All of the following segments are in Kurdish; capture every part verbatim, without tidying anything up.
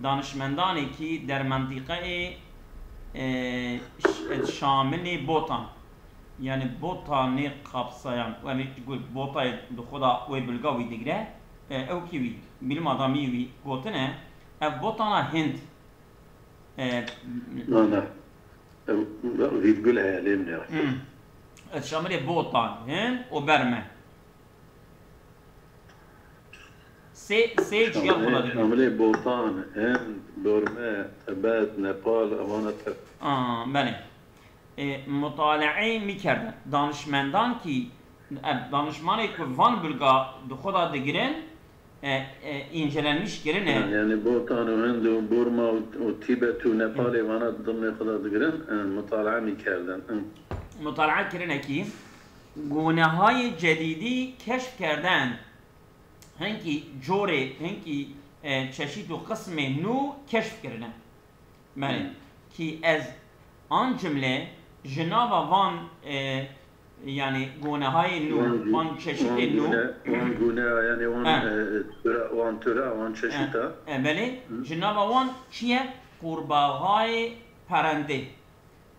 danişmendanekî der mentîqeyê, e, ş-, e, şamilê Botan, yanî Botanê qapsayan, yanî ku Botayê di xwe de wê bilga wî digre, e, ew kî wî, bîlim adamî wî gotine, ev Botana Hind, e, Na, na. Ew, vîrgul heye, lê min e. Hmm. Şamilê Botan, Hind û Berme. Sê, sê ciya xwe da digrin. Şamilê Botan, Hind, Borme, Tibet, Nepal, ewana te. Aa, belê. E, mutaleê mîkerdin. Danişmendan kî, e, danişmanê ku van bilga di xwe da digirin, e, e, încelenmiş kirine. Yani Botan û Hind û Burma û, û Tibet û Nepalê vana di dimê xwe da digirin, e, mutalaa mîkerdin. Hı. Mutalaa kirine kî gunehayê cedîdî keşf kerdin. Hinkî corê, hinkî, e, çeşît û qismê nû keşf kirine. Belê. Hmm. Kî ez an cimle ji nava van, e, yanî gunehayê nû, van, van çeşîtê nû. Van gune, van gune, yani van, e, türa, van türa, van çeşîta. E, e, belê. Hı. Ji nava wan çi ye? Qurbaxayê perendê.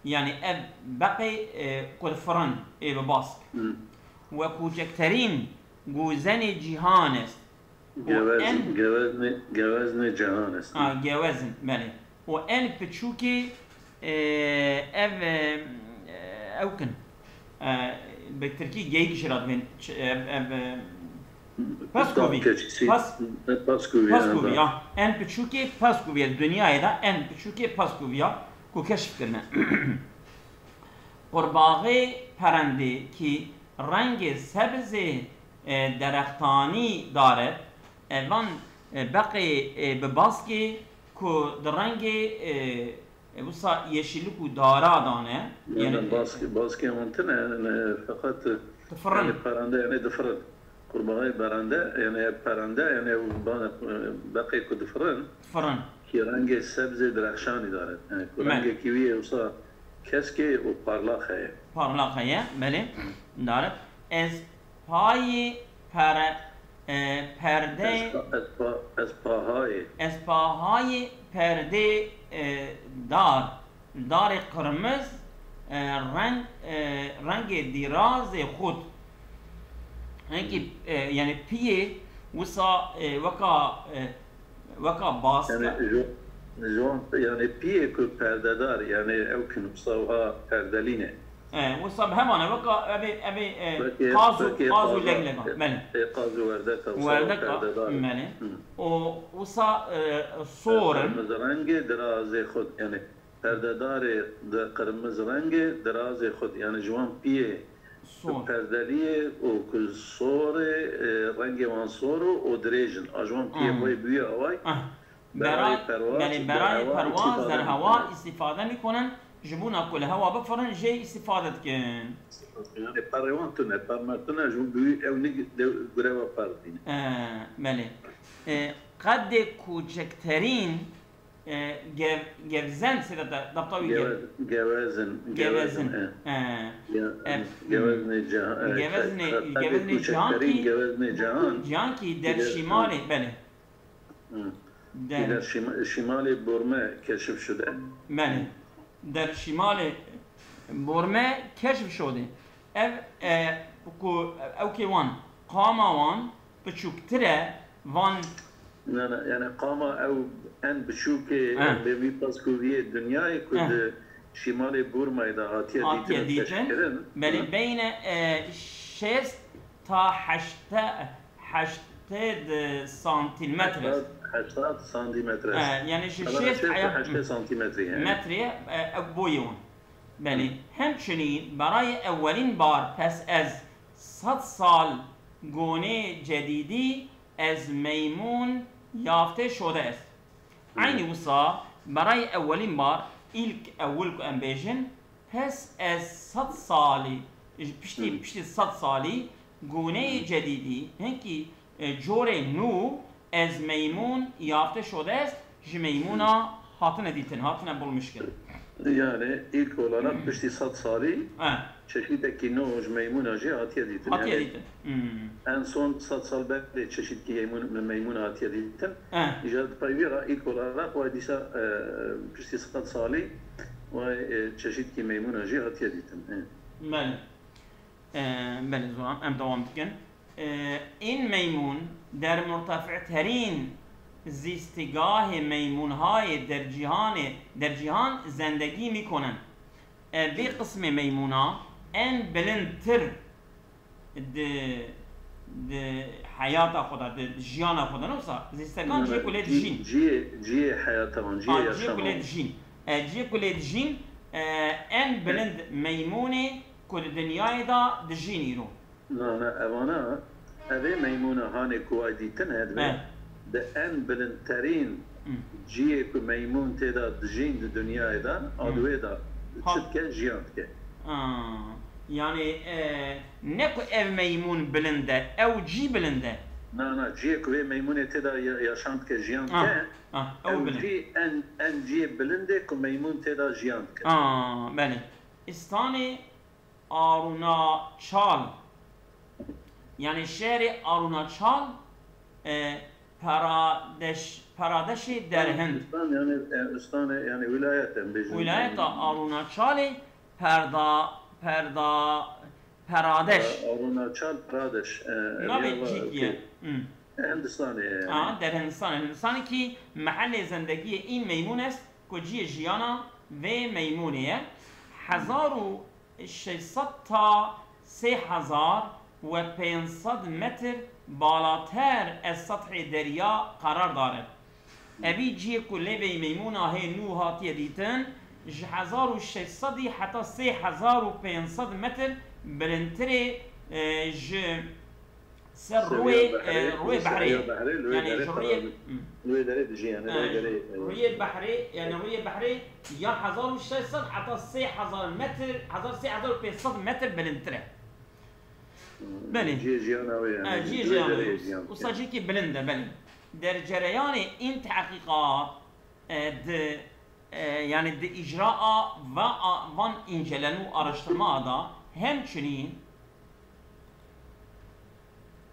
Yanî ev beqê, e, ku difirin ê bi bask. Hmm. We kûçekterîn guzenê cîhan est. Û Gewez-, en geveznê, geveznê cîhan est. Ha, gewezin, belê. Û en piçûkê, e, ev, e, ew kin. E, bi tirkî geyik jî re dibên, ç-, ev, ev, e, Peskovî. Keçîsî, Pas-, Peskovî, Peskovî, ya. En piçûkê Peskovî ye. Dinyayê de en piçûkê Peskovî ya ku keşf kirine. Qurbaxê perendê kî rengê sebzê, e, derextanî dare, evan, e, beqê, e, bi baskê ku di rengê, e, E, wisa yeşillik û dara dane, yani, yani baskê, baskê wan tune, yani, feqet, difirin. Yani, perende, yani, difirin. Qurbaxayê berende, yani, perende, yani, ew ba-, beqê ku difirin, difirin. Ki rengê sebzê direxşanî dare. Yani, ku rengekî wî yê wisa keskê û parlaq heye. Parlaq heye, belê. Dare. Ez payê pere-, e, perdeyê Ez pa-, ez pa-, ez pahayê. Ez pahayê perdê, e, dar, darê qirmiz, e, reng, e, rengê dîrazê xud. Hinkî, e, yani piyê wisa, e, weka, e, weka baska. Yani ji, ji wan, yani piyê ku perdedar, yani ew kin wisa wiha perdelî ne. E, wisa bi heman e, weka evê, evê, e, Wekî, qaz û, wekî qaz û qaza, leglega. Belê. E, qaz û werdeka, wisa perdedar e. Belê. Hı. Û wisa, e, sor in. Qirmiz rengê dirazê xud, yani perdedarê di qirmiz rengê dirazê xud, yani ji wan piyê Sor. Perdeliyê û ku sor e, e, rengê wan sor û dirêj in. A ji wan piyê xwe bûye away. Ah. Berayê Beray-, perwaz, belê, berayê berhewa perwaz, îstîfade derhewa, mîkinin. Îstîfade mîkinin. Ji bona ku li hewa bifirin, jê îstîfade dikin. Yani perê wan tune, per me tune, ji bo ew nik de gureva per dîne. E, belê. E, qedê koçekterîn, e, gev-, gevzen, sê de, de, dabta wî gev-, Gewez-, gevezin, gevezin, gevezin, e. E. Ya, e, geveznê ciha-, e, geveznê, ke-, ke-, geveznê cihan kî, geveznê cihan, cihan kî der şîmalê, belê. Hı. Der şîma-, şîmalê Borme keşif şude. Belê. Der şîmalê Borme keşif şode. Ev, e, ku, ew kê wan, qama wan piçûktir e, van. Ne, ne, yani qama ew en biçûkê, eh, ew bê wî paskoviyê dinyayê ku, eh, di şîmalê Bormayê de hatiye, hatiye dîtin û dîtin, keşfkirin. Belê, hı, beyne, e, şêst ta heşte-, heştê santimetre. Heştad, heştad santimetre. E, yani ji şêst heya, heştê santimetre yani. Metreye, e, ew boyê wan. Belê, hemçinî berayê ewelîn bar pes ez sed sal gonê cedîdî ez meymûn yaftê şode est. Hmm. Eynî wisa berayê ewelîn bar, ilk ewil ku em bêjin, pes ez sed salî, ji piştî, hmm, piştî sed salî goneyê, hmm, cedîdî, hinkî, e, corê nû ez meymûn yaftê şode est, ji meymûna, hmm, hatine dîtin, hatine bulmiş kirin. Yani ilk olarak piştî sed salî çeşîtekî nû ji meymûna jî hatiye dîtin. Hatiye Yani dîtin. Hmm. En son sed sal berê çeşîtkî yeymûn-, meymûna hatiye dîtin. Eh. Îcar di pey vê re ilk olarak way dîsa, e, piştî sed salî way, e, çeşîtkî meymûna jî hatiye dîtin. E. Belê. E, belê, zilam, em dewam dikin. E, این میمون در مرتفع‌ترین زیستگاه میمون‌های در جهان، در جهان زندگی می‌کنند. E, vê qismê meymûna en bilindtir di, di heyata xwe de, di, di jiyana xwe de, ne wisa? Zîstekan cihê ku lê dijîn. Cihê, cihê heyata wan, cihê Ha, cihê yaşama ku lê wan. dijîn. E, cihê ku lê dijîn, e, en bilind meymûnê ku di dinyayê de dijîn îro. Na, na, evana, evê meymûna hanê ku way dîtin he, divê He. di en bilindterîn Hı. cihê ku meymûn tê de dijîn di dinyayê de, Ha. adwê de Ha. çi dike, jiyan dike. Ha. Yani, e, ne ku ev meymûn bilind e, ew cî bilind e. Na, na, cihê ku vê meymûnê tê de ya-, yaşam dike, jiyan Ha. dike, Ha. Ew ew bilind. cî en, en cihê bilind e ku meymûn tê de jiyan dike. Ha, belê. Îstanê Arunaçal. Yani şehrê Arunaçal, e, Paradeş, Paradeşê Derhind. Istan yani, e, istan yani vilayet em bêjin. Vilayeta Arunaçalê Perda, Perda, Paradeş. E, Arunachal Pradesh, e, Navê cîkî ye. Hmm. Hindistanê ye yani. Ha, der Hindistanê. Hindistanê kî mehelê zendegiyê în meymûn est ku cihê jiyana vê meymûnê ye. Hezar û şeş sed ta sê hezar û pênc sed metr balater ez sethê derya qerar dare. Evî cihê ku lê vê meymûna hê nû hatiye dîtin, ji hezar û şeş sedî heta sê hezar û pênc sed metr bilindtirê, e, ji ser rûyê, e, rûyê behrê ye. Yanî ji rûyê, rûyê derê dijî, yani, e, rûyê derê, e, rûyê behrê, yani rûyê behrê ya hezar û şeş sed heta sê hezar metr, hezar, sê hezar û pênc sed metr bilindtir e. Belê. Cihê jiyana wê, yani, e, cihê jiyana wê. Wisa cihekî bilind e, belê. Der cereyanê în tehqîqat, e, di, e, yani di îcraa va-, a, van înceleme û araştirma da hemçinin,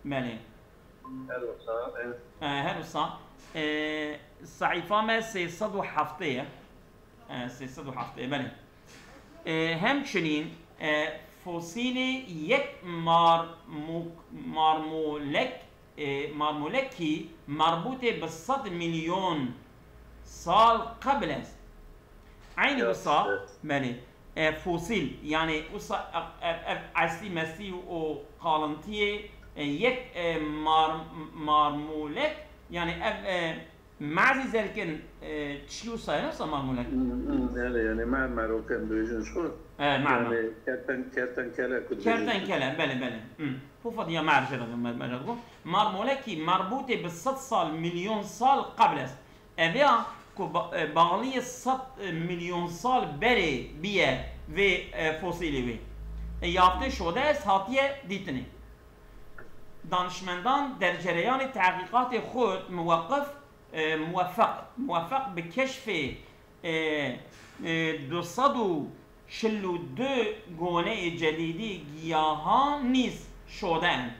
belê. Her wisa, evet. E, her wisa, e, sehîfa me sê sed û heftê ye. E, sê sed û heftê, belê. E, hemçinin, e, fosîlê yek marmuk-, marmolek, e, marmolekî merbûtê bi sed milyon sal qebl est. Eynî wisa, belê, e, fosîl, yani wisa ev, ev, ev eslî meslî û qalintiyê, e, yek, e, mar-, marmolek, yani ev, e, Mazî zerkin, e, çi wisa ye, wisa marmolek? Hmm, hmm, yani, yani, mer-, meroke em dibêjin ji xwe. E, mer-, yani, mer-, kerten-, kertenkele ku dibêjin. Kertenkele, belê, belê. Hmm. Pufa diya mer jê re, mer-, mer jê re. Marmolekî merbûtê bi sed sal, milyon sal qebl est. Ev ya ku ba-, e, bağliyê sed, e, milyon sal berê biye vê, e, fosîlê wê. E, yaftê şode est hatiye dîtinê. Danişmendan der cereyanê tehqîqatê xwe muweqif e, muwefeq, muwefeq bi keşfê, e, e, du sed û çil û du goneyê cedîdî giyahan nîz şode in.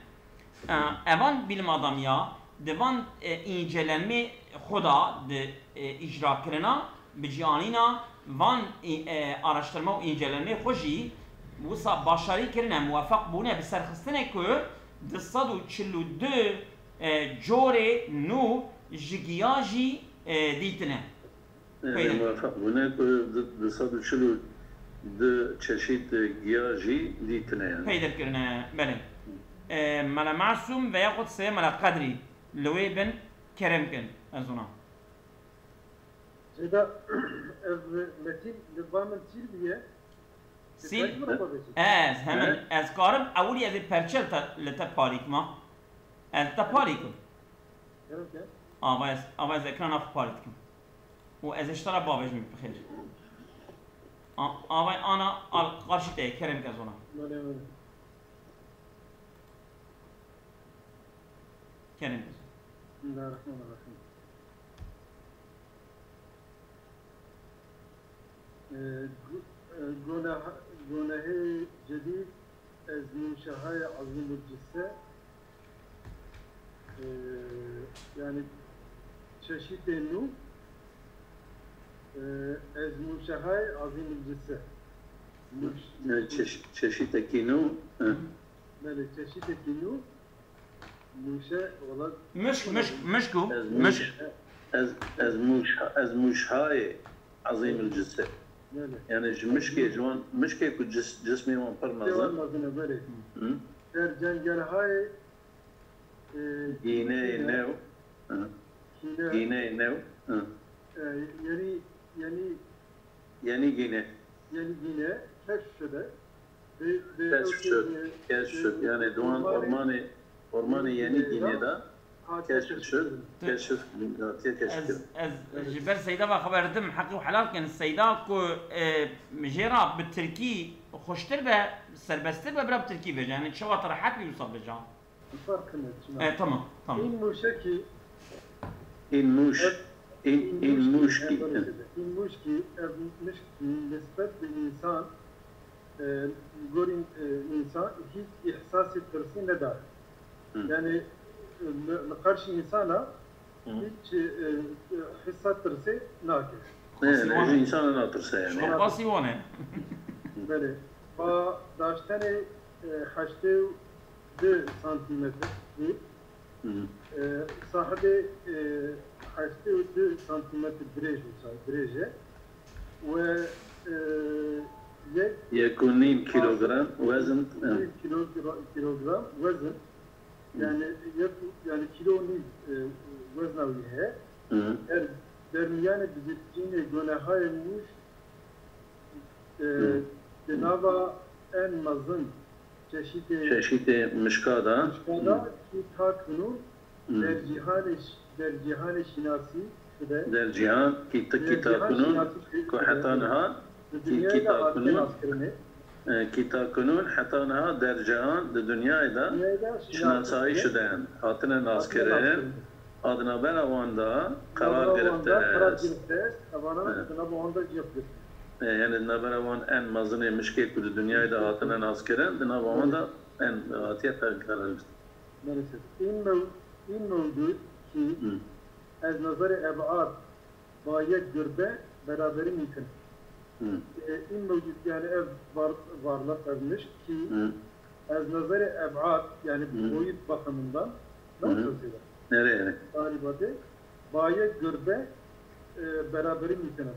E, evan bîlmadamiya di van, e, încelenmê xwe da di, e, îcrakirina, bi cîanîna van, e, araştirma û încelenmê xwe jî wisa başarî kirine, muwefeq bûne bi serxistinê ku du sed û çil û du, e, corê nû ji giya jî, e, dîtine. Yanî peyda muwefeq bûne ku du, du sed û çil û du çeşît giya jî dîtine yani. Peyda kirine, belê. E, Mela Masûm veya xwe Seyê Mela Qedrî li wê bin kerem kin, ez ona. Zêda, ev metîn li ba min sîr bûye. Sîr? Ez hemen, ez karim, ewilî ez ê perçe li te, li te parî kima. Ez te parî kim. Gerek e? Ava ez, ava ez ekrana xwe parî dikim. Û ez ê ji te re bavêjim bi xêr. A-, avay ana al qarşî te ye, kerem ke zona. Belê, belê. Kerem ke zona. Bismillahirrahmanirrahim. Ee, Gu- e, Goneha- Gonehê cedîd ez Mûşehayê ezîmul cisse, e, yani çeşitê nû, e, ez Mûşehayê ezîmul cisse. Mûş- Yani çeş, çeşitekî nû. Hı. Belê, çeşitekî nû. Mûşe, wala Mişk, mişk, mişk û. Ez Mişk. Mûş, ez, ez Mûş, ez Mûşhayê ezîmul cisse. Belê. Yani ji mişkê, ji wan, mişkê ku cis, cismê wan pir Devam mezin. Mezine, belê. Hı. Sercengehayê, e, Gîneyê new. Hı. Kîne, Gîneyê new. Hı. e, yeni, yeni, Yeni Gîne. yeni Gîne keşf şude. Ve, ve Keşf şud. Keşf şud. Yani di wan ormanê, ormanê Yeni Gîne de keşf şud. Keşf, hatiye keşf Ez, kirin. ez ji ber Seyda ve xeber didim, heqî û helal kin. Seyda ku e, jê re bi tirkî xweştir be, serbesttir be, bira bi tirkî veje. Yani çawa te rehet bî wisa veje. Fark etmez. E, tamam, tamam. In Mûşekî, In Mûş, in, in Mûşkî. In Mûşkî, ev mişkî nisbet bi însan, e, gorî, e, însan hîç îhsasê tirsî nedar. Hı. Yani, e, li, li qarşî însana Hı. hîç, e, hissa tirsê nake. Ne, ne, ji însana natirse yani. Şoqasî wan e. Belê. Ba daştenê, e, heştê û du santimetre bû. Hı. E, sahibê, e, heştê û du santimetre dirêj wisa, dirêj e. Ve, e, yek Yek û nîm kilogram wezin. Hı. Nîm kilo, kilogram wezin. Yani, yek, yani kilo nîm, e, wezna wî heye. Hı. Der, dermiyanê bizirtînê gonehayê Mûş, e, Hı. di nava en mezin çeşitê Çeşitê mişka da. mişka da ki ta kinûn Hı. der cîhanê ş-, der cîhanê şinasî şude. Der cîhan ki, ki ta kinûn ku heta niha Di ki, dünyayê ki de ta hatine kinûn naskirinê. e, ki ta kinûn heta niha der cîhan di dinyayê de Dünyayê de şinasayî şude, hatine naskirin. A di navbera wan de qerar girifte. Qerar girifte. Evana Evet. di nava wan de cih girifte. E, yani di navbera wan en mezinê mişkê ku di dinyayê de hatine naskirin, di nava wan de en hatiye qerar girifte. Maalesef. In mew-, in mewcud ki Hı. ez nazarê eb'ad ba yek gurbe beraberî mümkün. Hı. E, in mewcud yani ev var, varlık, ev mişk ki Hı. ez nazarê eb'ad yani Hı. boyut bakımından Hı. nasıl söyleyeyim? Nereye? Tarîbatê ba yek gurbe, e, beraberî mümkün.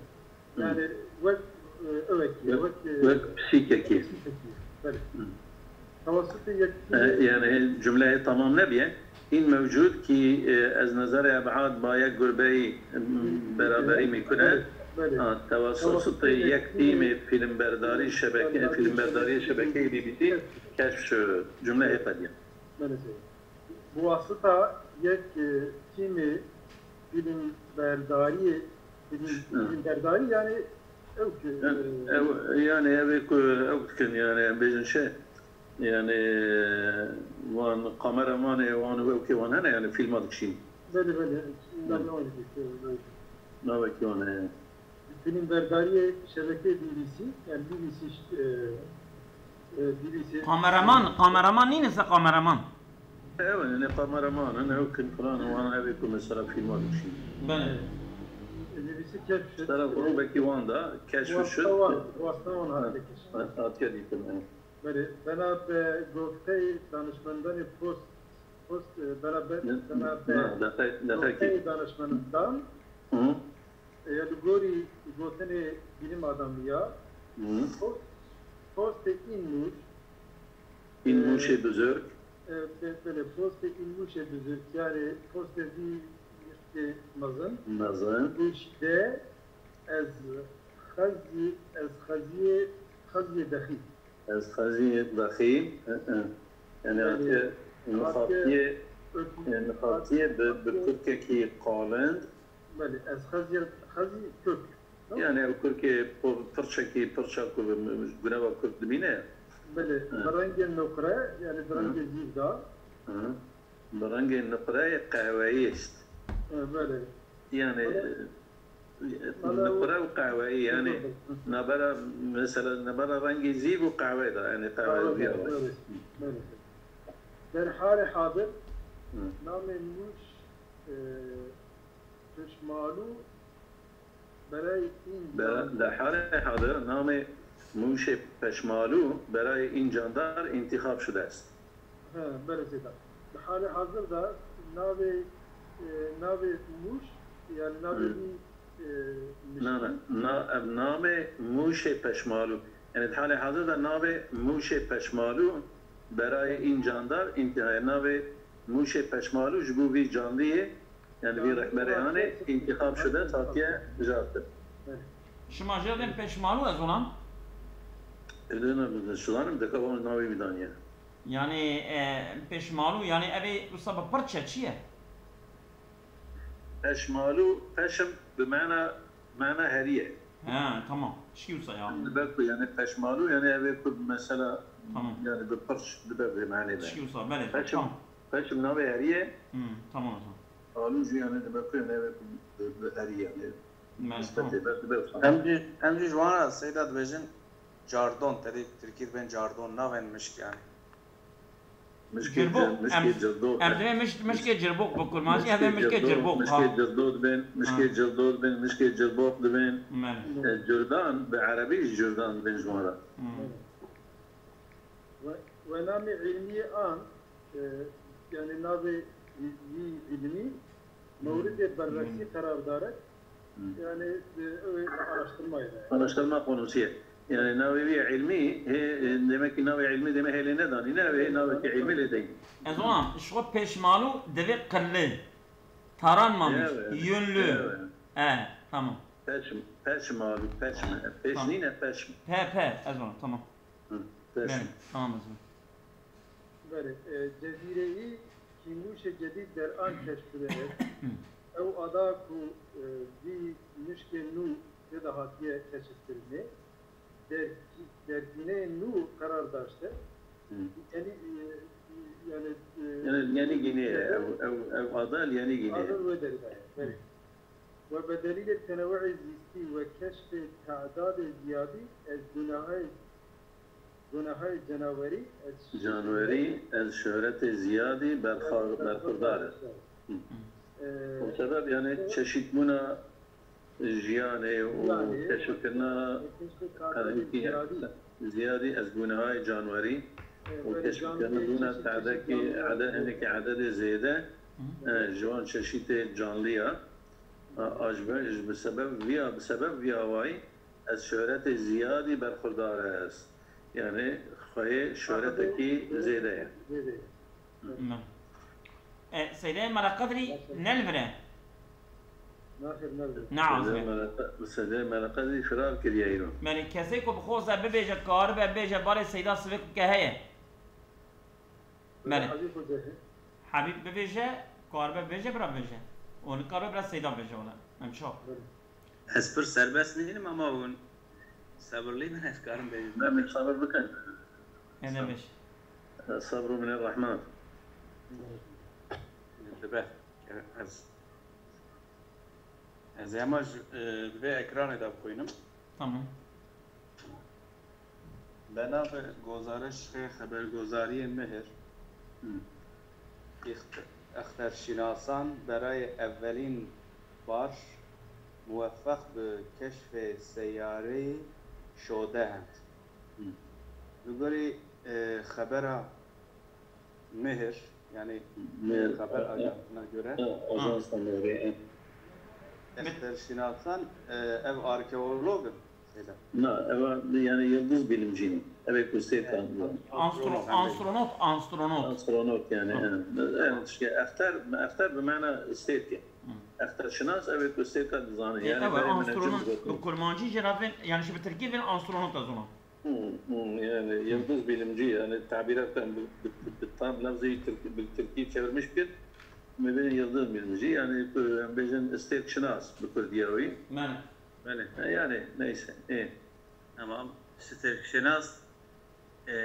Yani wek, e, ewekî, Wek- wek, e, Wek psîkekî. Belê. Hı. Tewasutê yekî E, yani cümleyê tamam nebiye. In mewcud ki, e, ez nazarê eb'ad ba yek gurbeyî, e, beraberî mümkün e. Belê. Ha, tewasutê yek tîmê filmberdarî şebeke, filmberdarî şebekeyê B B C keşf şud. Cümleyê qediye. Belê. Bi wasita yek, e, tîmê filmberdariyê, film, Hı. filmberdarî yani ew ki, Ev, yani ev ê ku ew dikin yani em bêjin şey, yani wan kameramanê wan û ew kê wan hene yani filma dikişîn. Belê, belê. Navê wan dikişîn. Navekî wan heye. Filmberdariyê şebekeyê B B C, yani B B C, e, e, B B C. Kameraman, kameraman nîne se kameraman. Ew ne kameraman in, ew kin filan wan ev ê ku mesela filma dikişîn. Belê. B B C keşf şud. Sera grûbekî wan da keşf şud. Wasta wan, wasta wan hatiye keşf. Hatiye dîtin, e. Belê, bena be gofteyê danişmendanê post, post, e, bena be, Ne, bena be ne, deqe-, deqekî. Gofteyê danişmendan, Hı. e, li gorî gotinê bilim adamî ya, Hı. post, postê in Mûş, In Mûşê bizirg. e, be-, belê, postê in Mûşê bizirg, yani postê vî mişkê mezin. Mezin. Mûş de ez xezî, ez xeziyê, xeziyê dexî. Ez xeziyê dexî. Hı hı. Yani hatiye nixatiye, e, nixatiye bi, bi kurkekî qalind. Belê, ez xeziyê, xezî kök. Yani ev kurkê po-, pirçekî, pirça ku bi, bi, guneva kurk dimîne. Belê, Hı. bi rengê nuqre, yani bi Hı. rengê zîv da. Hı. Bi rengê nuqreyê qehweyî est. E, belê. Yani Belê. e, Li qure û qehweyî, yanî nabera, mesela nabera rengê zîv û qehweyê de, yanî qehwe Qehwe, wî ya belê, belê. Der halê hazir Hı. namê Mûş, e, Pişmalû berayê Be-, încan. Di halê hazir namê Mûşê Peşmalû berayê încan dar întîxab şude est. He, berê Seyda. Di halê hazir de navê, e, navê Mûş, yani navê Hı. wî, e, Na, na, mişkî. na, ev namê Mûşê Peşmalû. Yani di halê hazir de navê Mûşê Peşmalû berayê încan dar întîxab, navê Mûşê Peşmalû ji bo vî candiyê, yani vî Candiyê rehberê hanê, rehberê întîxab şude, hatiye bijartin. Belê. Şima jê dên Peşmalû ez olan? Êdî ne, şilanim deka van navê wî daniye. Yani, e, Peşmalû, yani ev ê wisa bi pirç e, çi ye? Peşmalû, peşm bi mena, mena herî ye. He, tamam. Çi wisa ya? Dibe ku yani Peşmalû, yani ev ê ku mesela, Tamam. yani bi pirç dibe vê menê de. Çi wisa, belê, Peşm, tamam. Peşm navê herî ye. Hı, tamam o zaman. Alû jî yani dibe ku yani ev ê ku bi, bi herî yani. Belê, Nispetê tamam. be dibe wisa. Em jî, em jî ji wan re Seyda dibêjin cardon, tedî Tirkî dibên cardon, navên mişk yani. Mişkê Cirbok, cir-, mişkê em, cirdok em e. dibê miş-, mişkê cirbok bi kurmancî, em dibê Mişkê mişkê cirdok, cirbok, ha. mişkê cirdok dibên, mişkê Ha. cirdok dibên, mişkê cirbok dibên. Belê. E, curdan, bi erebî jî curdan dibên ji wan re. Hmm. Ve, ve namê ilmî an, e, yani navê wî ilmî, Mewridê berresî qerar dare. Hı. Yani, e, ew ê araştirmayê de. Araştirma konusî ye. Yani navê wî ilmî, hê, e, demek ki navê ilmî deme hê lê nedanîne, ew ê navekî ilmî lê deyîn. Ez ona, ji xwe Peşmalû divê qilli. Taranmamış, Evet, yünlü. evet. E, tamam. Peşm, peşmalû, peşme. Peş Tamam. nîne, peşm. Pe, pe, ez ona, tamam. Hı, peşm. Belê, tamam ez ona. Belê, e, cezîreyî Kîmûşê Cedîd der an keşf şude est. Ew ada ku, e, vî mişkên nû tê de hatiye keşifkirinê, derkî-, derkîneyên nû qerar daşte. Hı. Yanî, e, yani, e, Yani, Yenî Gînê ye, ev, ev, ev ada li Yenî Gînê ye. Ada wê derê de ye, belê. Ve be delîlê tenewu'ê zîstî ve keşfê tedadê ziyadî ez gunahê, gunahê cenawerî ez Canwerî ez şohretê ziyadî berxa-, berxwedar e. Hı. Ee, Û sebeb, yani, çeşitbûna jiyanê û Jiyanê, keşfkirina ve keşfê tedadê herikî ziyadî. ziyadî ez gunahê canwerî Ee, û belê, keşfkirina canliyê dûna çeşit çeşit tedekî canliyan ede-, hêzek. hinekî ededê zêde, Hı. e, ji wan çeşitê canliya. A, a ji ber, ji bi sebeb viya, bi sebeb vî awayî ez şohretê ziyadî berxwedar est. Yani xweyê şohretekî zêde ye. Zêde ye. Hı. E, Seydê Mela Qedrî ne li vir e? Naxêr, ne li vir. Ne azib e. Seydê Mela Qe-, Seydê Mela Qedrî firar kiriye îro. Belê, kesê ku bixwaze bibêje, karibe bêje, barê Seyda sivik bike heye. Belê. Belê. Habîb Hoca. Habîb bibêje, karibe bêje, bira bêje. Û nikaribe bira Seyda bêje, wala. Em çawa? Belê. Ez pir serbest nînim, ama hûn sebirlî bin, ez karim bêjim. Ne, min sabir bikin. Ene bêj. Sabru min rahman. Dibe. Ez, ez ema ji, e, vê ekranê de bixwînim. Tamam. Be navê gozarişê xebergozariyê Mihir, Hı. ixte-, exterşinasan berayê evelîn bar muweffeq bi keşfê seyareyê şode hend. Hı. Li gorî, e, xebera Mihir, yani Mihir, xeber e, ajansına göre, e, ajansa Mihrê, e. Exterşinasan, e, ev arkeolog in, Seyda. Na, ev a, yani yıldız bilimci ne. Ev ku stêrka. Evet, astro-, astronot, astronot. Astronot yani, Hı. evet. Evet, işte exter, exter bi mana stêrke. Hı. Exterşinas ev ku stêrka dizane. E, Yani ev berê astronot, menecim bi kurmancî jê re vên, yani ji bi tirkî vên astronot ez ona. Hmm, hmm, yani yıldız bilimci, yani tabîra te bi, bi, bi tam lafzê Tirk-, bi Tirkî çevirmiş kir. Me bêjin yıldız bilimci, yani, e, em bêjin stêrkşinas bi Kurdî ya wî. Belê. Belê. E, yani, neyse. E. Tamam. Stêrkşinas, e,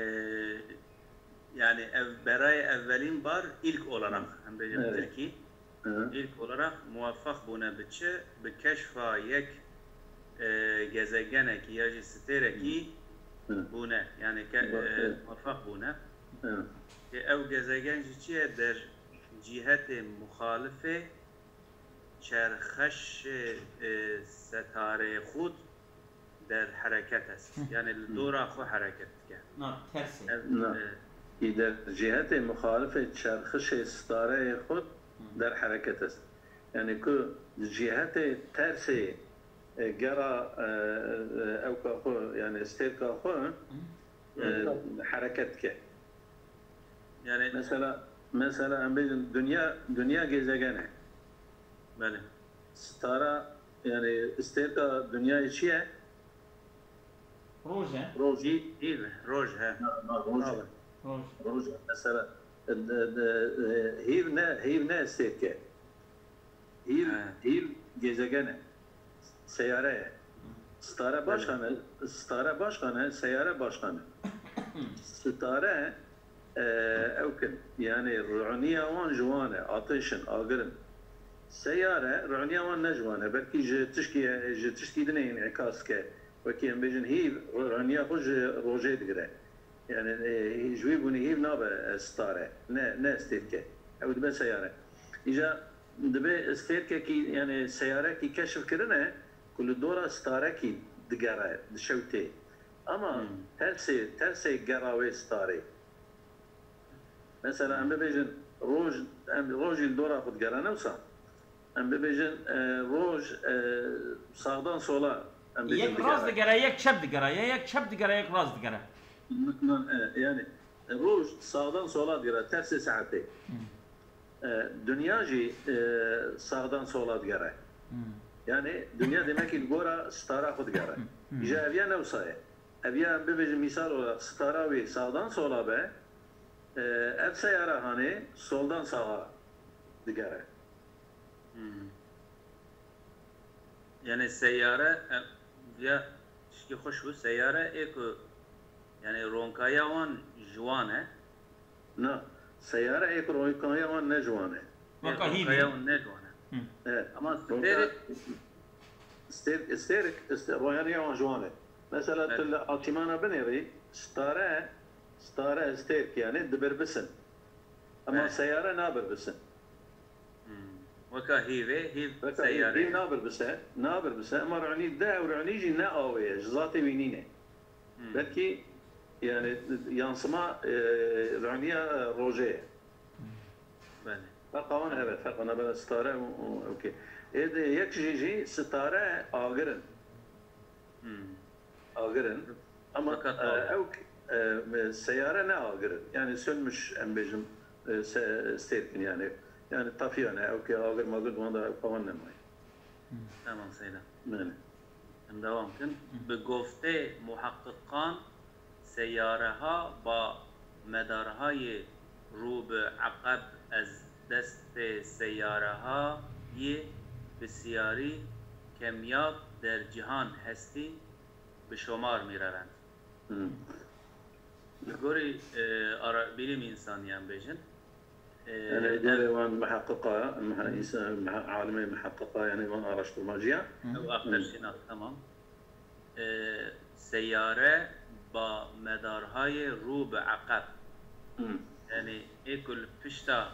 yani ev, berayê evelîn bar, ilk olarak, em bêjin Evet. Tirkî. Hı. İlk olarak muvaffak bûne bi çi? Bi keşfa yek, e, gezegenekî ya jî stêrekî Hı. bûne. Yani ke, Bak, e, evet. muvaffak bûne. Hı. Ê ew gezegen jî çi ye? Der cîhetê muxalifê çerxeşê, e, setareyê xud der hereket est. Hı. Yani li Hı. dora xwe hereket dike. Na, tersê. Ev, Na. e, Î der cîhetê muxalifê çerxişê stareyê xud Hı. der hereket est. Yani ku di cîhetê tersê, e, gera, e, e, ewka xwe, yani stêrka xwe, Hı. e, Hı. hereket dike. Yani Mesela, mesela em bêjin dünya, dünya gezegen e. Belê. Stara, yani stêrka dünyayê çi ye? Roj e. Roj. Hîv, hîv, roj, he. Ha, ha, roj e. Roj. Roj e. Mesela, e, de, de, e, hîv ne, hîv ne stêrk e. Hîv, He. hîv gezegen e. Seyare ye. Stare Belê. başkan e, stare başkan e, seyare başkan e. Stare, e, ew kin, yani roniya wan ji wan e, ateş in, agir in. Seyare, roniya wan ne ji wan e, belkî ji tişkî, ji tişkî din e înîkas ke. Wekî em bêjin hîv, roniya xwe ji rojê digire. Yani, e, ji wî bûnî hîv nabe, e, stare, ne, ne stêrke. Ew dibe seyare. Îja dibe stêrkekî, yani seyarekî keşf kirine ku li dora starekî digere, dişewtê. Ama Hmm. tersê, tersê gera wê starê. Mesela em bibêjin roj, em rojî li dora xwe digere, ne wisa? Em bibêjin, e, roj, e, saxdan sola, em bêjin Yek rast digere. digere, yek çep digere, ya yek çep digere, yek rast digere. N-, n-, e, yani, e, roj saxdan sola digere, tersê saetê. Hmm. E, dinya jî, e, saxdan sola digere. Hmm. Yani, dinya demekî li gora stara xwe digere. Hmm. Îja ev ya ne wisa ye. Ev ya em bibêjin mîsal olarak stara wî saxdan sola be, e, ev seyara hanê soldan saxa digere. Hmm. Yani seyare, e, ya tişkî xweş bû, seyare ê ku, yani ronkaya wan ji wan e. Na, seyare ê ku ronkaya wan ne ji wan e. Weka Ê hîvî. ronkaya wan ne ji wan e. Hı. E, Ama ronka-, stêrek stêrek, stêrek, stê-, ronkaya wan ji wan e. Mesela Evet. tu li asîmana binêrî, stare, stare stêrk yani dibirbisin. Ama Evet. seyare nabirbisin. Hmm. Weka hîvê, hîv Weka hîv, seyarê. hîv nabirbise, nabirbise, ama ronî de ew ronî jî ne awê ye, ji zatê wî nîne. Hmm. Belkî, yani, yansıma, e, roniya, e, rojê ye. Belê. Ferqa wan, evet, ferqa navbera stare û, û, okey. Ê de yek jî jî stare agir in. Hmm. Agir in. Ama, Fakat e, agir. ew, e, seyare ne agir in. Yani sönmüş em bêjin, e, se-, stêrk in yani. Yani tafiya ne, ew ke agir magir wan da ew kawan nemaye. Tamam Seyda. Belê. Em devam kin. Bi goftê muheqiqan seyareha ba medarhayê rû bi eqeb ez destê seyareha yê bisyarî kemyab der cihan hestî bi şomar mîrerend. Hmm. Li gorî, e, ara-, bilim insaniyan bêjin. E, Yani li gorê em wan muheqiqa, muhe-, Hmm. insan, muhe-, alimê muheqiqa, yani wan araştırmacıya. Ew Hmm. axterşînas, tamam. E, seyare ba medarhayê rû bi eqeb. Hmm. Yani ê ku li pişta,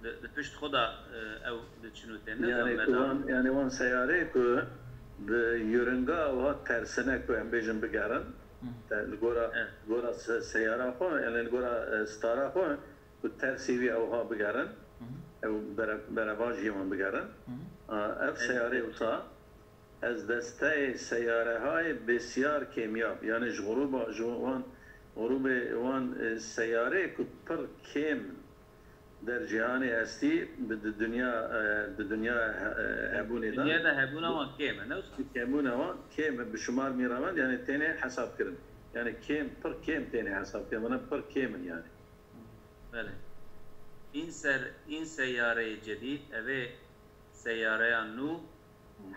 di, di pişt xwe de, e, ew diçin û tên. Ne Yani zan ku medar. wan, yani wan seyarê ku bi yörünga wiha tersine ku em bêjin bigerin, Hmm. te-, li gora, Evet. gora se-, seyara xwe, yani li gora, e, stara xwe, ku tersî wî ewha bigerin, Hı hı. ew bere-, berevajiyê wan bigerin. Hı hı. A, ev Evet. seyarê wisa, ez desteyê seyarehayê bêsiyar kêmyab, yani ji xurûba, ji wan, xurûbê wan, e, seyarê ku pir kêm der cîhanê estî, bi di dinya, e, di dinya, e, hebûnê de. Dinya de hebûna wan kêm e, ne wisa? Hebûna wan kêm e, bi şumar mîrevend, yani têne hesab kirin. Yani kêm, pir kêm têne hesab kirin, bana pir kêm in yani. Belê. În ser, în seyareyê cedîd, ev ê seyareya nû,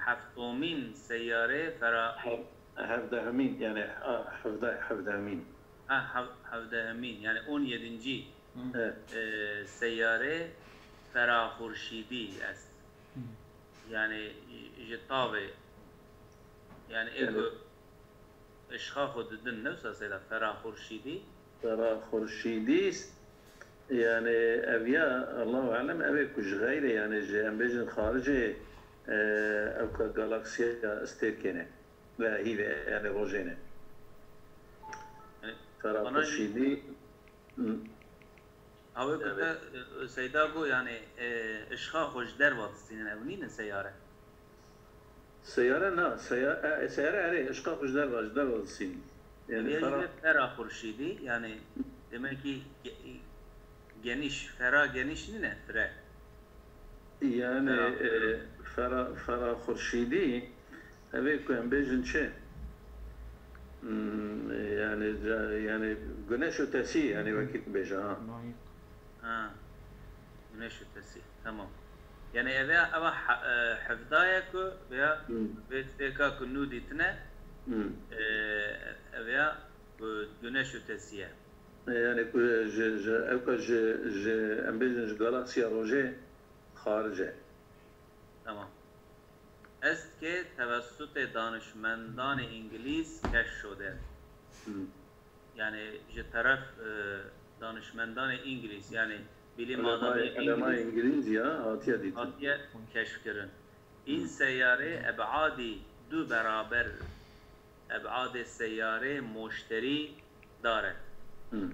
heftomîn seyarê fera- Hev-, hevdehemîn, yani, a, hevde-, hevdehemîn. Ha, hev-, hevdehemîn, yani on yedinci, Evet. e, seyarê Fera Xurşîdî est. Yanî ji tavê, yanî ê ku işxa xwe didin, ne wisa seyda Fera Xurşîdî. Fera Xurşîdî, yanî ev ya, Allahu alem, ev ê ku ji xeyrê, yanî ji, em bêjin, xaricê, e, ew ka galaksiya stêrkê ne ve hîvê, yanî rojê ne. Yanî Fera bana jî Xurşîdî, hı. Ew ê ku Evet. te, e, Seyda got, yanî, e, işxa xwe ji derva distînin, ew nînin seyare? Seyare na, seya-, e, seyare erê, işqa xwe ji derva, ji derva distînin. Yanî Ev ya jî fera, be Fera Xurşîdî, yanî demek ki ge-, geniş, fera geniş nîne, fire. Yanî, Fera. e, fera, fera Xurşîdî, ev ê ku em bêjin çi? Hmm, yanî, ca-, yanî güneş ötesi, yanî wekî ku bêje, ha. Layık. Ha. Güneş ötesi. Tamam. Yanî ev ya, ev ha-, e, hevda ye ku veya Hmm. vê têka ku nû dîtine, Hmm. e, ev ya ku güneş ötesi ye. E, yanî ku ji, ji, ew ka ji, ji, em bêjin ji galaksiya rojê xaric e. Tamam. Est ke tevessutê danişmendanê îngilîz keşf şode. Hmm. Yanî ji teref, e, danişmendanê îngilîz, yanî bilîm Ulemay-, adamê ulemay îngilîz îngilîz ya hatiye dîtin. Hatiye keşfkirin. În Hmm. seyare ebadî du beraber ebadê seyarê moşterî dare. Hmm.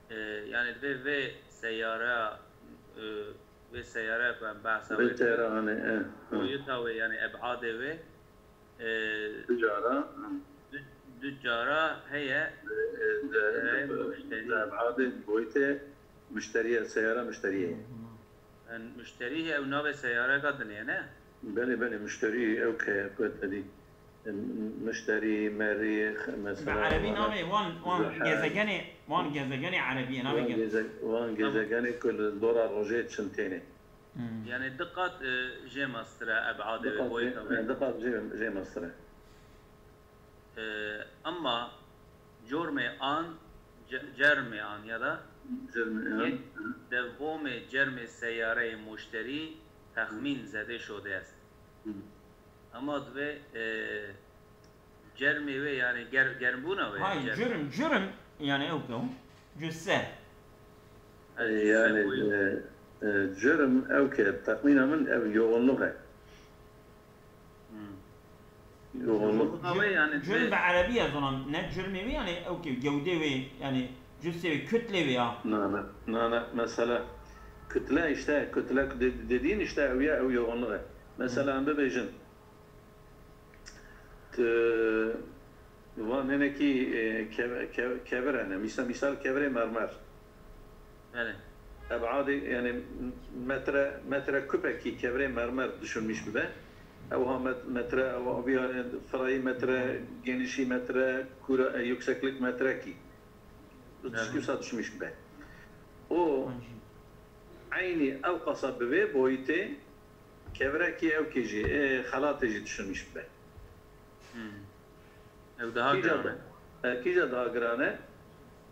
E, yanî divê vê seyara, e, vê seyara ku em behsa Vê wê seyara anê, e, e. boyuta wê, yanî ebadê wê, e, Du cara, hı. du, du cara heye, E, e, de, seyarê de, muşterî. de ebadê boyutê muşteriye, seyara muşteriye. En muşterî ew navê seyareka dinê ne? Belê, belê, muşterî ew ke ku te dî. Em, muşterî, merîx, Bi mesela, erebî wana navê wan, wan zehar. gezegenê, wan gezegenê erebî ye, navê Wan ge- geze-, wan Tamam. gezegenê ku li dora rojê çin têne. Hmm. Yanî di qat, e, jê mestir e, ebadê Di wê, qat boyuta jê, wê. e, di qat jê, jê mestir e. E, ema cormê an, ce-, cermê an ya da Cermê an. yek devomê cermê seyareyê moşterî texmîn zedê şode est. Hı. Ema divê, e, cermê wê, yanî ger-, germbûna wê, Hay, cerm. Curm, curm, yanî ew ke, cüsse. E, Yani, e, e, cürm ew ke, texmîna min ew yoğunluk e. Hmm. Yoğunluk. Yoğunluk abi, yani, cürm bi erebî ez ona, ne cürmê wê, yani ew ke gewdê wê, yani cüssê wê, kütlê wê ya. Na, na, na, na, mesela kütle işte, kütle de-, dediğin işte ew ya, ew yoğunluk e. Mesela, em bibêjin, Tu van hinekî, e, kev-, kev-, kevir hene. Mîsa-, mîsal kevirê mermer. Belê. Ebadê, yani metre, metre kubekî kevirê mermer düşünmüş bibe. Ew ha met-, metre, ew ha, firayî metre, genişî metre, kura, e, yükseklik metrekî. Belê. Wisa düşünmüş bibe. O eynî ew qasa bi vê boyutê Kevirekî ew kî jî, ê, xelatê jî düşünmüş bibe. Hmm. Ew daha Kîja giran e. da-, e, kîja daha giran e?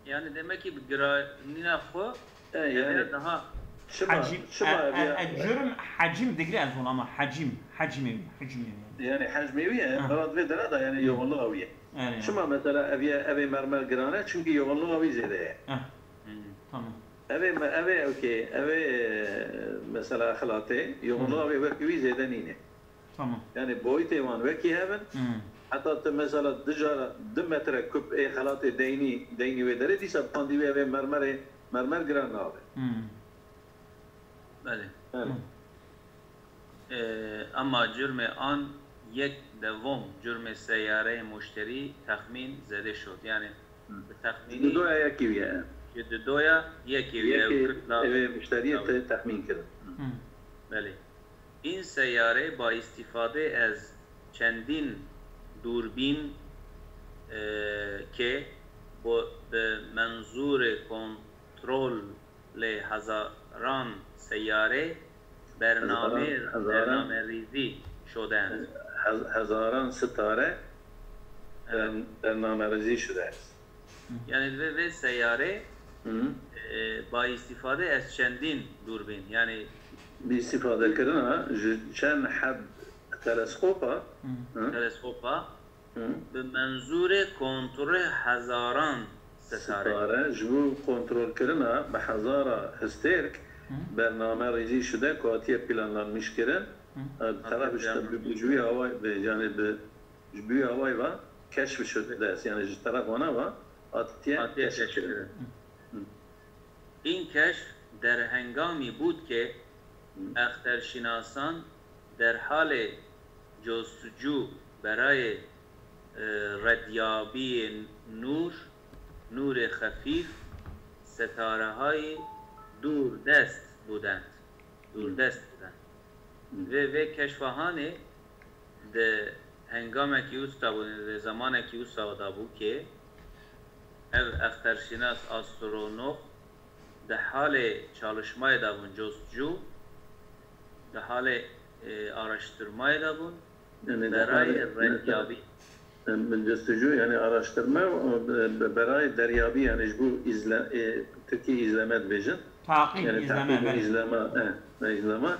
Yani demek ki bi giranîna xwe, E, yani yani daha çima, hacim, çima e, ev e, ya? E, cürm hacim digre ez ona ama hacim, hacimê wî, hacimê wî. Yani hacmê wî ye, Ha. Murad vê dera da yani Hmm. yoğunluğa wî ye. Yani. Çima mesela ev ye, ev ê mermer giran e? Çünkü yoğunluğa wî zêde ye. Ha. Hmm. Tamam. Ev ê me-, ev ê ew kê, ev ê, e, mesela xelatê, yoğunluğa Hmm. wê wekî wî zêde nîne. Tamam. Yani boyutê wan wekî hev in. Hmm. Heta tu mesela du cara, du metre kub ê xelatê deynî, deynî wê derê, dîsa bandî wê ev ê mermerê, mermer giran nabe. Hmm. Belê. Belê. Hmm. E, ema cürmê an yek devom cürmê seyareyê muşterî texmîn zede şot. Yani Hı. bi texmînî Ji doya yekî wî ye. ji didoya yekî wî ye, Yekî kütla evê muşteriyê Tabii. te texmîn kirin. Hı. Hı. Belê. În seyare ba îstîfade ez çendîn dûrbîn, e, ke bo-, bi menzûrê kontrol lê hezaran seyare bername, Hezaran, hezaran, bernamerîzî şode. Hez-, hezaran sitare Evet. bern-, bernamerîzî şude. Yani vê, vê seyare Hı. E, ba îstîfade ez çendîn dûrbîn, yanî Bi îstîfadekirina ji çend heb teleskopa, hı, teleskopa hı, bi menzûrê kontrolê hezaran setare. Sitare, ji bo kontrolkirina bi hezara histêrk, hı, bername rêzî şide ku hatiye planlanmiş kirin, hı, e, bi teref işte bi, bi, ji wî awayî ve, yanî bi, ji bo wî awayî ve keşf şude, yanî ji teref wana ve hatiye, hatiye keşf kirin. În keşf derhengamî bût ke exterşînasan derhalê costcû berayê, e, redyabiyê nûr, nûrê xefîf, setarehayî dûrdest bûdend. Dûrdest bûdend. Vê, vê keşfa hanê di hengamekî wisa bû, di zemanekî wisa da bû ke ev exterşînas, astronox di halê çalışmayê de bûn, costcû, di halê, e, araştirmayê de bûn, yanî di berayê halê redyabî. Em, costcû, yanî araştirme, e, be-, berayê deryabî, yanî ji bo îzle-, e, tirkî îzleme dibêjin. Taqîb, yanî îzleme, taqîb û belê. Îzlema, e, ne îzlema. Hı.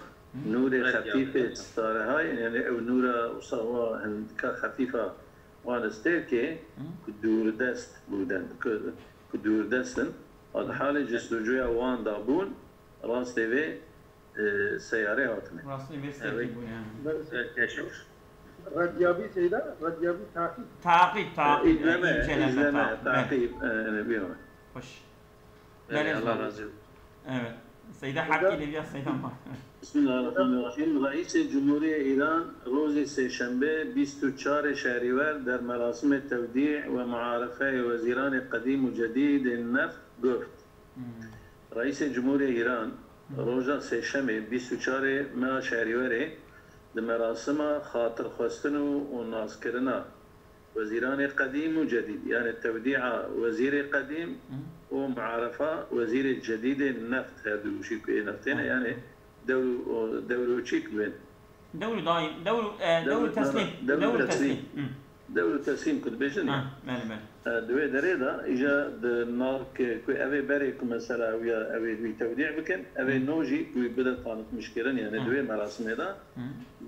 Nûrê xefîfê starehayê, yanî ew nûra wisa wa hindika xefîfa wan stêrkê, hı, ku dûrdest bûden, ku, ku dûrdest in, a di halê costcûya wan de bûn, rastê vê, e, seyarê hatine. Rastê vê stêrkê bûne, ha. Keşf. Redyabî seyda, redyabî taqîb. Taqîb, taqîb, e, înceleme, taqîb, e, ne, bîyo. Hoş. Belê, Allah razî olsun. Evet. Seyda Hakkî lê ya Seyda Mahir. Bismillahirrahmanirrahim. Reîsê Cumhuriyê Îran rojê sêşembe bîst û çarê Şehrîwer der merasimê tewdî ve muarefeyê wezîranê qedîm û cedîdên neft got. Hmm. Reîsê Cumhuriyê Îran, hmm, roja sêşemê bîst û çarê meha Şehrîwerê di merasima xatirxwestin û, û naskirina Wezîranê qedîm û cedîd, yanî tewdîa wezîrê qedîm û muarefa wezîrê cedîdê neft, her du jî ku ê neftê ne, yanî dewr û, dewr û çîk bên. Dewr û daîm, dewr û, e, dewr û teslîm, dewr û teslîm. Dewr û teslîm ku dibêjin ya. Ha, belê, belê. E, di wê derê de îja di nav ke ku ev ê berê ku mesela ew ya, ew ê wî tewdî bikin, ev ê no jî ku wî bide tanitmişkirin, yanî di wê merasimê de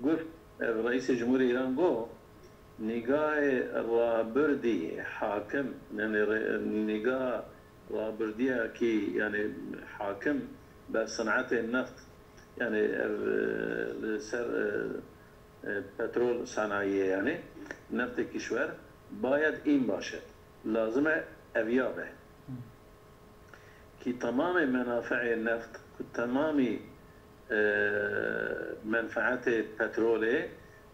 got, ev Reîsê Cumhurê Îran got, Nîgahê rabirdî hakim, yanî re-, nîgaha rabirdiyakî, yanî hakim ber sinetê neft, yanî ev, e, li ser, e, e, petrol sanayiyê, yanî neftê kîşwer, bayed în başed. Lazim e ev ya be. Ki temamê menafeê neft, ku temamî, e, menfeetê petrolê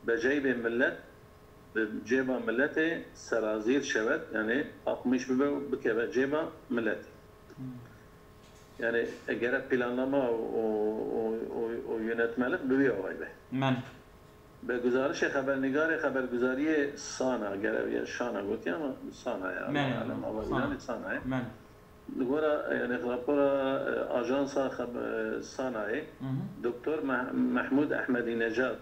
be ceybê millet, bi cêba milletê serazîr şewet, yanî aqmîş bibe û bikeve cêba milletê. Hmm. Yanî e, gerek planlama û, û, û, û, û yönetmelik bi wî awayî be. Men. Be guzarişê xebernigarê xeberguzariyê Sana, gere ya Şana gotiye ama Sana ye, Mene, Allah alem, ama Sana. Îranê Sana ye. Mene. Li gora, yanî rapora, e, ajansa xeb-, e, Sanayê, Hı hı. Doktor Meh-, Mehmûd Ehmedînecad,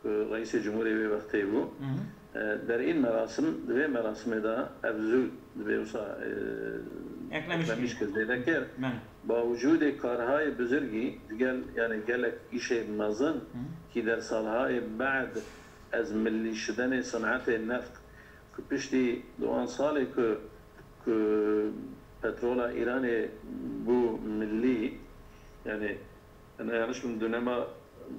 ku Reîsê Cumhurê wê wextê bû, Hı hı. e, derîn merasim, di vê merasimê de ev zû dibê wisa, e, Eklemiş eklemiş kir. Kir, zêde kir. Mene. Bawicûdê karhayê bizirgî digel, yanî gelek îşê mezin, Hı. Ki der salhayê bed ez millî şidenê sinetê neft, ku piştî di wan salê ku, ku petrola Îranê bû millî, yanî, ene yanlış bim, dönema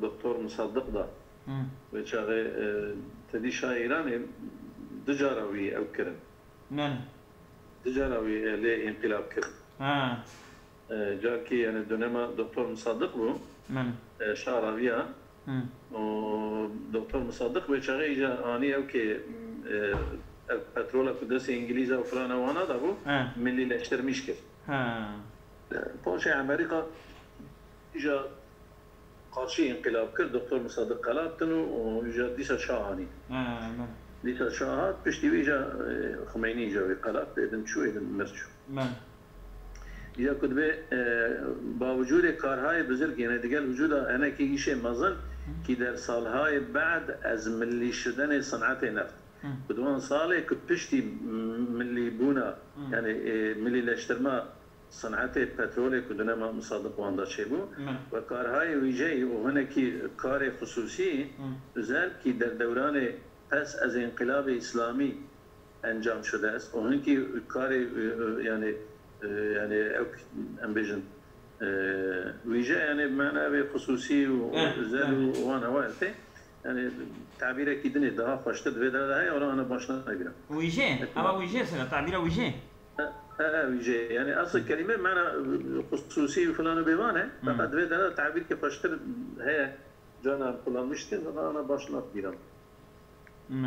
Doktor Musaddiq da. Hı. Wê çaxê, e, tedî şa Îranê du cara wî ew kirin. Men. Du cara wî, e, lê înqilab kirin. Ha. E, carkî, yanî dönema Doktor Musaddiq bû. Men. E, şa raviya. Hı. Û Doktor Musaddiq wê çaxê îca anî ew kê, e, ev petrola ku destê Îngilîza û filan ewana da bû, He. Millîleştirmiş kir. He. E, paşê Amerîka îca qarşî înqilab kir, Doktor Musaddiq qelabtin û, û îca dîsa şa anî. He, men. Dîsa şa hat, piştî wî îca, e, Xumeynî îca wî qelab, êdin çû, êdin mir çû. Men. Ya ku dibê, e, bawicûdê karhayê bizirgî, yanî digel wicûda hinekî îşê mezin, Hı. Ki der salhayê bed ez millî şidenê sinetê neft. Hı. Ku di wan salê ku piştî m-, millîbûna, Hı. Yanî, e, millîleştirma senetê petrolê ku dûnema Misadip wan de çêbû, wekarhayê wîjeyî û hinekî karê xisûsî, Hı. özel kî der dewranê pes ez înqilabê îslamî encam şude est û hinkî karê, e, e, yani, e, yani ew, em bêjin, e, wîje, yani mena ev ê xisûsî û Evet, özel evet. û wan ewa tê. Yani tabîrekî dinê daha xweştir divê dere de heye, wala ana baş nabîrim. Wîje, Evet. ama wîje sira, tabîra wîje. He, he, he, wîje. Yani asıl kelime mena, e, xisûsî û filan û bêvan e. Hmm. Fakat divê dere tabîrkê xweştir heye. Cana kullanmıştı, ana baş nabîrim. Hmm.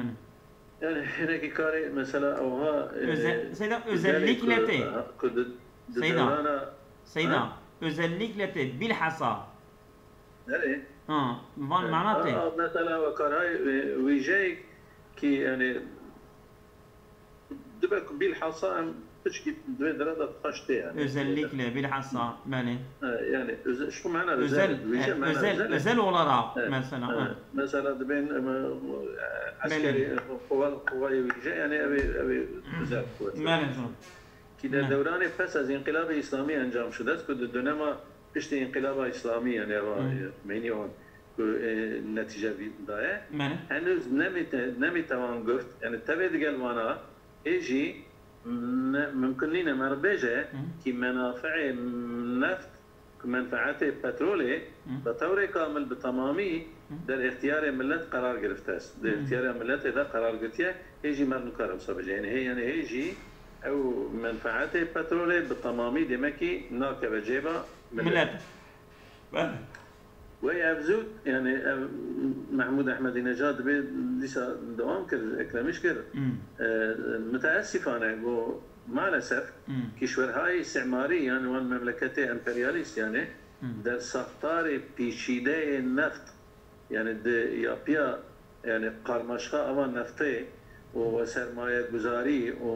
Yani hinekî karê mesela oha, e, Özel-, Seyda, özellikle te. Seyda, Seyda, özellikle te, bilhassa. Nerê? Ha, van mana te. Mesela wekarhay, e, wîjeyek ki yani dibe ku bilhassa em piçkî divê dere de taş tê yani. Özellikle, bilhassa, belê. E, yani özel, şu mana özel, özel, e, özel, özel olarak mesela. Mesela dibên, e, eskerî, e, quwayê wîje yani ev ê, ev ê özel kuvvet. Belê, zor. Ki der dewranê pes ez înqilabê îslamî encam şude est, ku di dönema piştî înqilaba îslamî, yani eva, Hı. e, Xumeyni wan, ku, e, netîce vî daye. Mene. Henûz nemîte-, nemîtewan guft, yani tevê digel vana, ê jî ne-, mimkun nîne me re bêje, Hı. ki menafi'ê neft, ku menfeetê petrolê, Hı. bi tewrê kamil, bi temamî, Hı. der îxtiyarê millet qerar girifte est. Di Hı. îxtiyara milletê de qerar girtiye, hê jî me re nikare wisa bêje. Yani hê, yani hê jî ew menfeetê petrolê bi temamî demekî nakeve cêba millet. Millet. Belê. Wey ev zû, yani ev Mehmûd Ehmedînejad dibê dîsa dewam kir, eklemiş kir. Hmm. E, müteessifane, got, maalesef, Hmm. kişwerhayê îstîmarî, yani wan memleketê emperyalîst, yani Hmm. der saxtarê pîçîdeyê neft, yani di yapıya, yani karmaşa ava neftê û sermayeguzarî û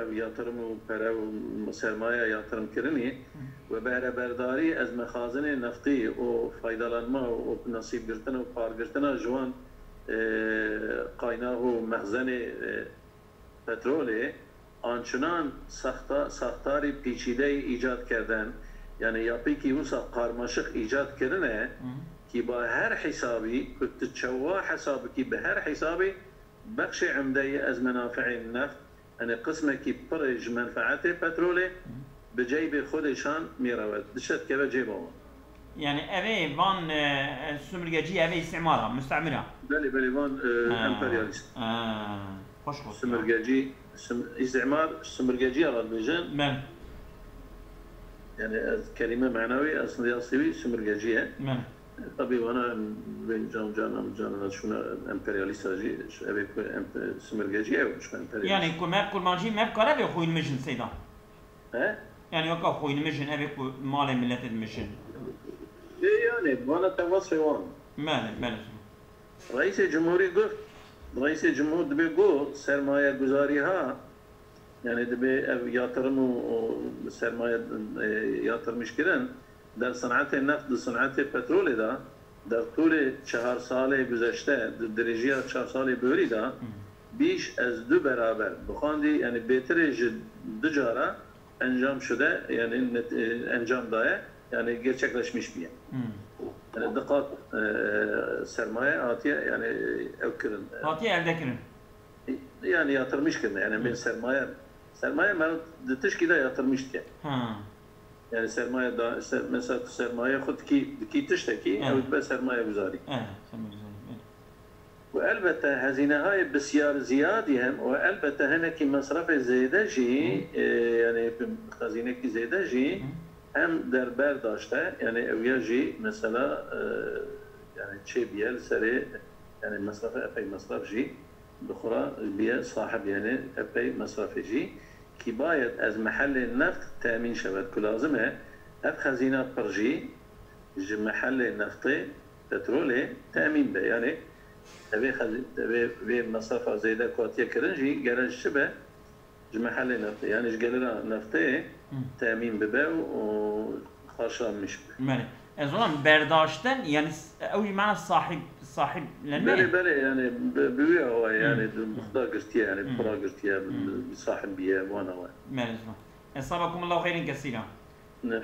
ev yatırım û pere û sermaye yatırım kirinî Hı. ve behreberdarî ez mexazinê neftî û faydalanma û nasîbgirtin û pargirtina ji wan, e, qaynax û mexzenê, e, petrolê ançunan saxta-, saxtarî pîçîdeyî îcad kerden, yani yapîkî wisa karmaşik îcad kirine, Hı. ki ba her hesabî, ku tu çewa hesabikî bi her hesabî, bexşê umdeyî ez menafeê neft, yani qismekî pirê ji menfeetê petrolê, Hı. bi ceybê xwe de şan mê re we, dişe dikeve cêba wan. Yani ev ê van, e, sömürgeci, ev ê istimara, müstemira. Belê, belê, van, e, Ha, emperyalist. ha, hoş hoş ya. Sömürgeci, sim-, istimar, sömürgeciye re dibêjin. Ben. Yani ez kelîme manawî, aslında aslı wî sömürgeci ye. Ben. Tabii vana em vê can, can, em can, şuna emperyalista jî, ev ê ku empe-, sömürgeci ye, şu emperyalist. Yani ku me kurmancî me kare ve xwîn mijin Seyda. He? Yani weka xwîn mijin, ev ê ku malê milletê dimijin. Ê yani, vana te wasfê wan. Belê, belê. Reîsê Cumhurî got, Reîsê Cumhur dibê got, sermayeguzarî ha, yani dibê ev yatırım û, û sermaye, e, yatırmış kirin, der senetê neft, di senetê petrolê de, der tûlê çehar salê guzeşte, di dirêjiya çar salê borî de, Hmm. bîş ez du beraber, bixwandî, yani bêtirê ji du cara encam şude, yani net-, e, encam daye, yani gerçekleşmiş biye. Hmm. Yani diqat, e, sermaye hatiye, yani ew kirin. Hatiye elde kirin. Yani yatırmış kirin, yani Hı. bir sermaye, sermaye me di tişkî de yatırmış diye. Ha. Yani sermaye da, ser-, mesela tu sermaye xwe dikî, dikî tiştekî, Evet. ew dibe sermaye guzarî. Evet, sermaye guzarî, evet. Û elbette hezînehayê bisyar ziyadî hem û elbette hinekî mesrefê zêde jî, Hı. e, yani xezînekî zêde jî Hı. hem der ber daşte, yani ew ya jî mesela, e, yani çê biye li serê, yani mesrefê epey mesref jî bi xwe re biye sahib, yani epey mesrefê jî ki bayed ez mehelê neft temîn şewet ku lazim e ev xezîna pir jî ji mehelê neftê, petrolê temîn be. Yani evê xezî-, evê vê mesrefa zêde ku hatiye kirin jî gere ji çi be? Ji mehelê neftê, yani ji gelira neftê Hı. temîn bibe û, û xarşanmiş bibe. Belê. Ez ona berdaşten, yani s-, ew jî mana sahib, sahiblenme. Belê, belê, yani bi, bi wî awayî, Hı. yani Hı. bi xwe girtiye, yani Hı. bi xwe girtiye, bi, Hı. bi sahib biye, wan awayî. Belê, zor. Esaba kum Allahu xeyrin kesîra. e,